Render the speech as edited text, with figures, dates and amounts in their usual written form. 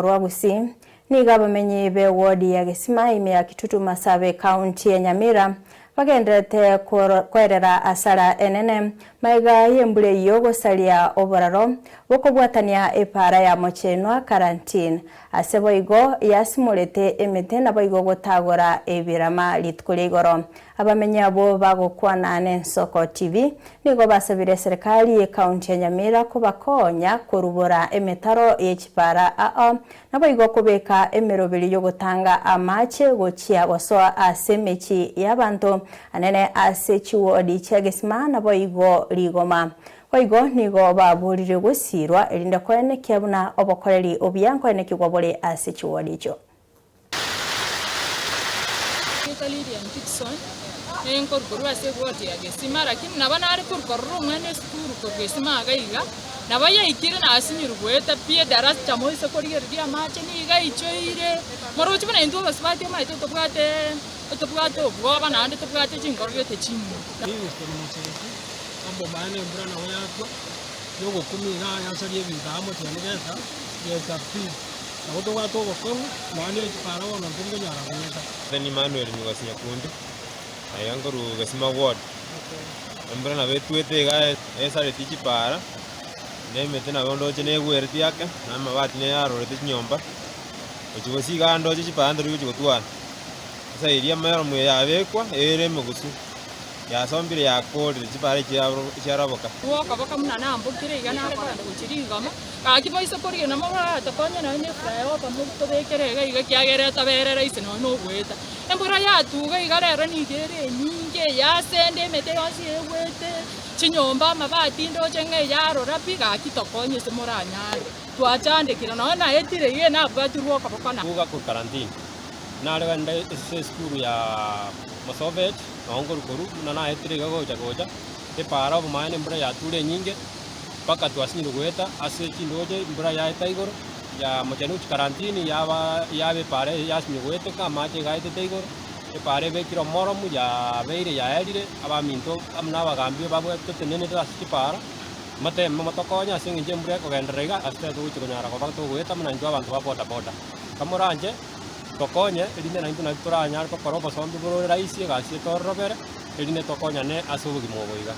Rwa Gusii. Nigo abamenyi be ward ya Gesima ime ya Kitutu Masabe ekaunti ya Nyamira bagendererete kwerera asara enene magega y'embura eyio gosaria oboraro bokobwatania epaara ya Mochenwa Karantini ase boigo yasimorete emete naboigo gotagora ebirama rituko ria igoro. Abamenyi abwo bagokwana n'Ensoko TV nigo basabire eserekari y'ecounty ya Nyamira kobakonya korubora emetaro ye chipara ao naboigo kobeka emeroberi y'ogotanga amache gochia gosoa ase emechie y'abanto anene ase chiwodi chia Gesima naboigo Rigoma. Boigo nigo baborire gosiirwa erinde koenekia buna obokoreri obuya nkoenekigwa bore ase chiwodi echio. Erieta Lilian Dickson, nenkoru korwa ase eward ya Gesima, lakini nabo nare korwa korora omwana esukuru korwa Gesima iga iga, nabo yaikire nasinyirwe goeta pi edaracha moise korigereria amache nigo aichoire, moroche buna intwe abasubati omanyete tobwate tobwate obwoba naende tobwate chinkoro gete chimbe. Livingstone Mocheki, Obomaene embura nabo yatwa, yogokumia iga yasaria ebinto aa mochenu gesa, gesa pi. Nabo tobwate obokong'u, nonya ne chipara bono ntori konyara goeta. Ni Emmanuel Migosi Nyakundi, aiga nkorwa Gesima Ward. Embura nabo etwete iga esareti chipara, na emete nabo ndoche negwereti ake, na amabati nigo yarorete chinyomba, gochia gose iga ndoche chipara ntori gochia gotwara. Ase eria emeromo eye yabekwa, ere emegusu. Yasombire yakoorire chipara chiaroboka. Gwokoboka buna nambokire iga nare kogenda gochia rigoma, gaki moise korigia moratokonye nonya ne flyover motobekere iga iga ekiagera etoberere ase nonya na ogoeta. Embura yatuga iga rero nigo ere enyinge yasende emete yonsi egwete, chinyomba amabati ndoche ng'a eyarora pi gaki tokonye ase moranyare. Twachandekire nonya naetire iga nabwatirwe okoboko na. Goka korwa karantini, nare gende ase esukuru ya Mosovet. Nao nkoru-koru buna naetire iga gocha-gocha, epaara obomaene embura yature enyinge, mpaka twasinyirwe goeta ase chindooche embura yaeta igoro, ya mochenu chikarantini yaba yaba epaara eye yasinywa goeteka amache iga aetete igoro, epaara ebekire omoromu yabeire yaerire, abaminto amo na abagambi babwe totenenete ase chipaara, moteme motokonye ase eng'encho embura ekogenderera iga ase togochia konyara koba togoeta buna intwe abanto ba bodaboda. Kamoranche. Tokonye, erinde naintwe naki toranyare gokora obosombi bore rahisi egasi etororobere, erinde tokonyane ase obogima obo iga.